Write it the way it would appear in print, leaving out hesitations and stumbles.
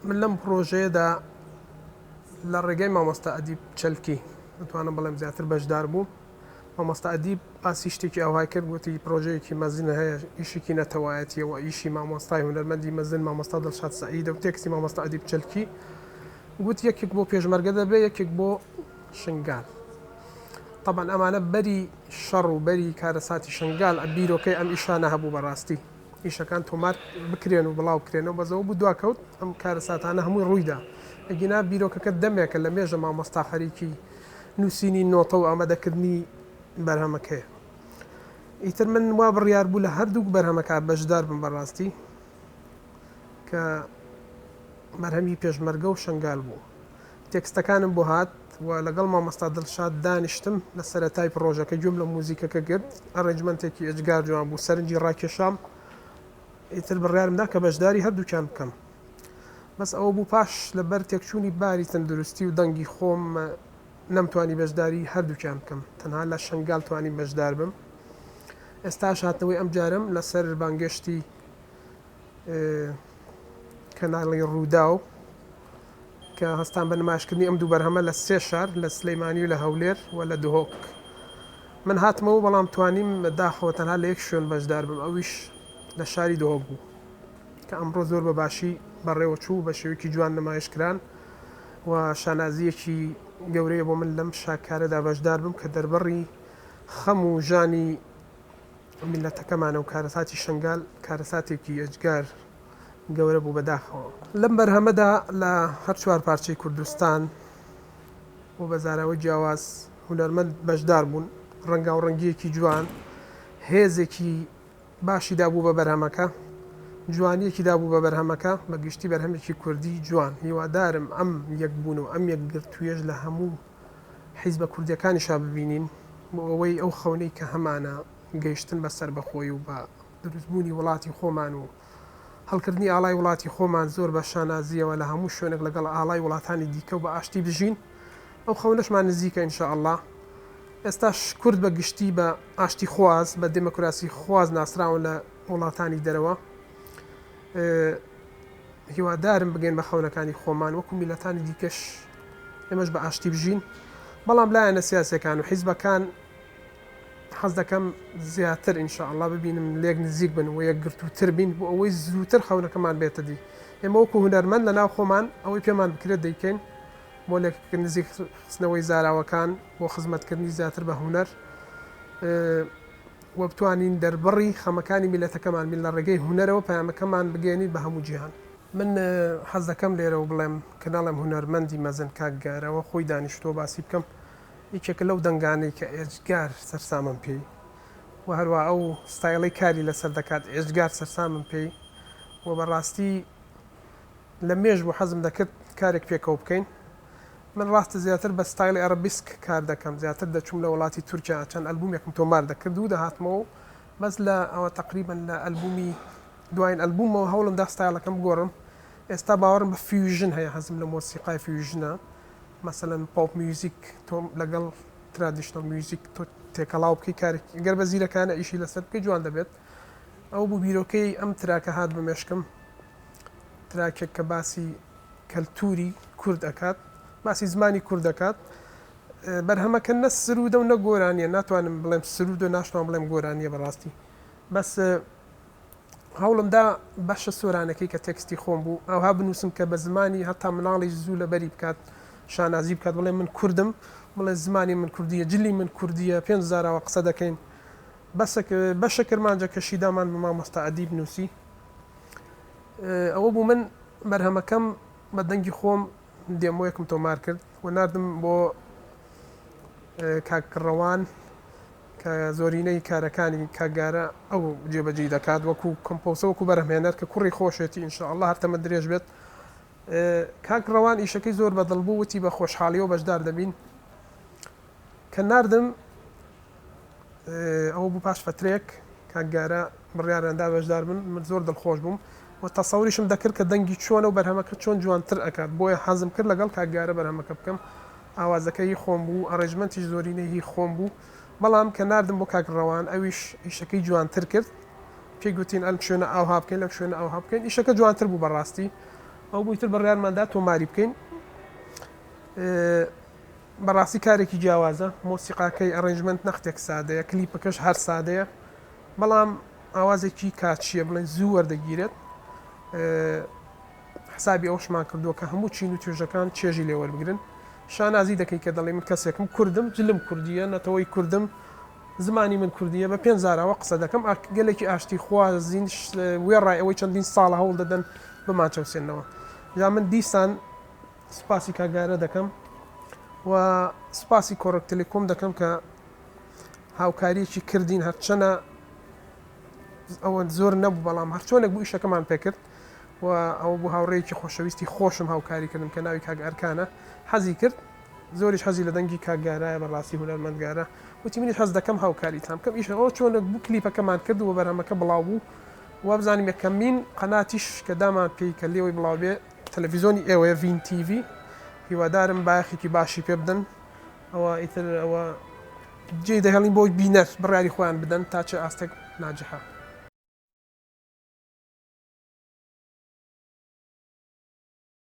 من لەم پڕۆژەیەدا لە ڕێگەی مامۆستا ئەدیب چەلکی دەتوانم بڵێم زیاتر بەشدار بووم. مامۆستا ئەدیب باسی شتێکی ئاوهای کرد، گوتی پڕۆژەیەکی مەزنە هەیە، ئیشێکی نەتەوایەتییە و ئیشی مامۆستای هونەرمەندی مەزن مامۆستا دڵشاد سەعیدە و تێکستی مامۆستا ئەدیب چەلکی. گوتی یەکێک بۆ پێشمەرگە دەبێ، یەکێک بۆ شنگال. تەبعەن ئەمانە بەری شەڕ و بەری کارەساتی شنگال بیرۆکەی ئەم ئیشانە هەبوو بەڕاستی. ئیشەکان تۆمار بکرێن و بڵاو بکرێنەوە بەس ئەوە بوو دواکەوت ئەم کارەساتانە هەمووی ڕوویدا ئەگینا بیرۆکەکە دەمێکە لە مێژە مامۆستا خەریکی نووسینی نۆتە و ئامادەکردنی بەرهەمەکەیە ئیتر من وا بڕیار بوو لە هەردووک بەرهەمەکە بەشدار بم بەڕاستی کە بەرهەمی پێشمەرگە و شنگال بوو تێکستەکانم بۆ هات و لەگەڵ مامۆستا دڵشاد دانیشتم لە سەرەتای پڕۆژەکە گوێم لە موزیکەکە گرت arrangement ێکی ئێجگار جوان بوو سەرنجی ڕاکێشام ئیتر بڕیارم دا کە بەشداری هەردووکیان بکەم بەس ئەوە بوو پاش لەبەر تێکچوونی باری تەندروستی و دەنگی خۆم نەمتوانی بەشداری هەردووکیان بکەم تەنها لە شەنگال توانیم بەشدار بم ئێستاش هاتنەوەی ئەمجارەم لەسەر بانگێشتی کەناڵی ڕووداو کە هەستان بە نمایشکردنی ئەم دوو بەرهەمە لە سێ شار لە سلەیمانی و لە هەولێر و لە دهۆک من هاتمەوە بەڵام توانیم داخەوە تەنها لە یەک شوێن بەشدار بم ئەویش لە شاری دهۆک بوو کە ئەمڕۆ زۆر بە باشی بەڕێوە چوو بە شێوەیەکی جوان نمایش کران و شانازییەکی گەورەیە بۆ من لەم شاکارەدا بەشدار بم کە دەربڕی خەم و ژانی میللەتەکەمانە و کارەساتی شەنگال کارەساتێکی ئێجگار گەورە بوو بەداخەوە. لەم بەرهەمەدا لە هەر چوار پارچەی کوردستان و بە زاراوەی جیاواز هونەرمەند بەشدار بوون، ڕەنگاوڕەنگییەکی جوان، هێزێکی باشی دابوو بە بەرهەمەکە، جوانییەکی دابوو بە بەرهەمەکە، بە گشتی بەرهەمێکی کوردی جوان، هیوادارم ئەم یەکبوون و ئەم یەکگرتوویەش لە هەموو حیزبە کوردییەکانیشا ببینین بۆ ئەوەی ئەو خەونەی کە هەمانە گەیشتن بە سەربەخۆیی و بە دروستبوونی وڵاتی خۆمان و هەڵکردنی ئاڵای وڵاتی خۆمان زۆر بە شانازییەوە لە هەموو شوێنێک لەگەڵ ئاڵای وڵاتانی دیکە و بە ئاشتی بژین ئەو خەونەشمان نزیکە ان شاء اللە ئێستاش کورد بە گشتی بە ئاشتی خواز بە دێمۆکراسی خواز ناسراون لە وڵاتانی دەرەوە هیوادارم بگەین بە خەونەکانی خۆمان وەکو میلەتانی دیکەش ئێمەش بە ئاشتی بژین بەڵام لایەنە سیاسەکان و حیزبەکان حەز دەکەم زیاتر ان شاء اللە ببینم لێک نزیک بن و یەکگرتووتر بین بۆ ئەوەی زووتر خەونەکەمان بێتە دی. ئێمە وەکو هونەرمەند لە ناو خۆمان ئەوەی پێمان بکرێت دەیکەین بۆ لێک نزیک خستنەوەی زاراوەکان بۆ خزمەتکردنی زیاتر بە هونەر و بتوانین دەربڕی خەمەکانی میللەتەکەمان بین لە ڕێگەی هونەرەوە پەیامەکەمان بگەیەنین بە هەموو جیهان. من حەز دەکەم لێرەوە بڵێم کە ناڵێم هونەرمەندی مەزن کاک گارەوە خۆی دانیشتووە باسی بکەم یەکێکە لەو دەنگانەی کە ئێجگار سەرسامم پێی و هەروا ئەو ستایڵەی کاری لەسەر دەکات ئێجگار سەرسامم پێی و بەڕاستی لە مێژ بوو حەزم دەکرد کارێک پێکەوە بکەین من ڕاستە زیاتر بە ستایلی ئەرەبیسک کار دەکەم زیاتر دەچووم لە وڵاتی تورکیا چەند ئەلبومێکم تۆمار دەکرد و دەهاتمەوە بەس لە ئەوە تەقریبەن لە ئەلبومی دواین ئەلبومەوە هەوڵم دا ستایلەکەم بگۆڕم ئێستا باوەڕم بە fusion هەیە حەزم لە مۆسیقای fusion ە مەسەلەن pop music تۆ لەگەڵ traditional music تۆ تێکەڵاو بکەی کارێکی گەر بە زیرەکانە ئیشی لەسەر بکەی جوان دەبێت ئەو بوو بیرۆکەی ئەم track ە هات بە مێشکم track ێک کە باسی کەلتوری کورد ئەکات باسی زمانی کورد دەکات بەرهەمەکە نە سرودە و نە گۆرانیە ناتوانم بڵێم سرودە ناشتوان بڵێم گۆرانیە بەڕاستی بەس هەوڵم دا بەشە سۆرانەکەی کە تێکستی خۆم بوو ئەوها بنووسم کە بە زمانی هەتا مناڵیش زوو لەبەری بکات شانازی بکات بڵێ من کوردم بڵێ زمانی من کوردیە جلی من کوردیە پێنج زاراوە قسە دەکەین بەسە بەشە کرمانجەکەشی دامان بە مامۆستا ئەدیب نووسی ئەوە بوو من بەرهەمەکەم بە دەنگی خۆم demo یەکم تۆمار کرد و ناردم بۆ کاک ڕەوان کە زۆرینەی کارەکانی کاک گارە ئەو جێبەجێی دەکات وەکو composer ە وەکو بەرهەمهێنەر کە کوڕی خۆشێتی ان شاء اللە هەر تەمەن درێژ بێت کاک ڕەوان ئیشەکەی زۆر بەدڵ بوو وتی بە خۆشحاڵیەوە بەشدار دەبین کە ناردم ئەوە بوو پاش فەترێک کاک گارە بڕیاریان دا بەشدار بن من زۆر دڵخۆش بووم و تەسەوریشم دەکرد کە دەنگی چۆنە و بەرهەمەکە چۆن جوانتر ئەکات بۆیە حەزم کرد لەگەڵ کاک گارە بەرهەمەکە بکەم ئاوازەکە هی خۆم بوو، arrangement یش زۆرینەی هی خۆم بوو، بەڵام کە ناردم بۆ کاک ڕەوان ئەویش ئیشەکەی جوانتر کرد، پێی گوتین ئەم شوێنە ئاوها بکەین لەم شوێنە ئاوها بکەین، ئیشەکە جوانتر بوو بەڕاستی. ئەو بوو ئیتر بڕیارمان دا تۆماری بکەین. بەڕاستی کارێکی جیاوازە، مۆسیقاکەی arrangement نەختێک سادەیە، کلیپەکەش هەر سادەیە، بەڵام ئاوازێکی catchy یە بڵێن زوو وەردەگیرێت. حسابی ئەوەشمان کردووە کە هەموو چین و توێژەکان چێژی لێ وەربگرن. شانازی دەکەی کە دەڵێی من کەسێکم کوردم، جلم کوردییە، نەتەوەی کوردم، زمانی من کوردییە، بە پێنج زاراوە قسە دەکەم، گەلێکی ئاشتیخوازین، وێڕای ئەوەی چەندین ساڵە هەوڵ دەدەن بمانچەوسێننەوە. جا من دیسان سوپاسی کاک گارە دەکەم و سوپاسی کۆڕەک تەلەکۆم دەکەم کە هاوکاریەکی کردین هەرچەنە ئەوە زۆر نەبوو بەڵام هەرچۆنێک بوو ئیشەکەمان پێکرد و ئەوە بوو هاوڕێیەکی خۆشەویستی خۆشم هاوکاری کردم کە ناوی کاک ئەرکانە حەزی کرد زۆریش حەزی لە دەنگی کاک گارایە بەڕاستی هونەرمەند گارە وتی منیش حەز دەکەم هاوکاریتان بکەم ئیش ئەوە چۆنێک بوو کلیپەکەمان کرد و بەرهەمەکە بڵاو بوو وابزانم یەکەمین قەناتیش کە دامان پێی کە لێوەی بڵاو بێ تەلەفیزۆنی ئێوەیە ڤین تیڤی هیوادارم بایەخێکی باشی پێ بدەن ئەوە ئیتر ئەوە جێی دەهێڵین بۆ بینەر بڕیاری خۆیان بدەن تا چ ئاستێک ناجحە.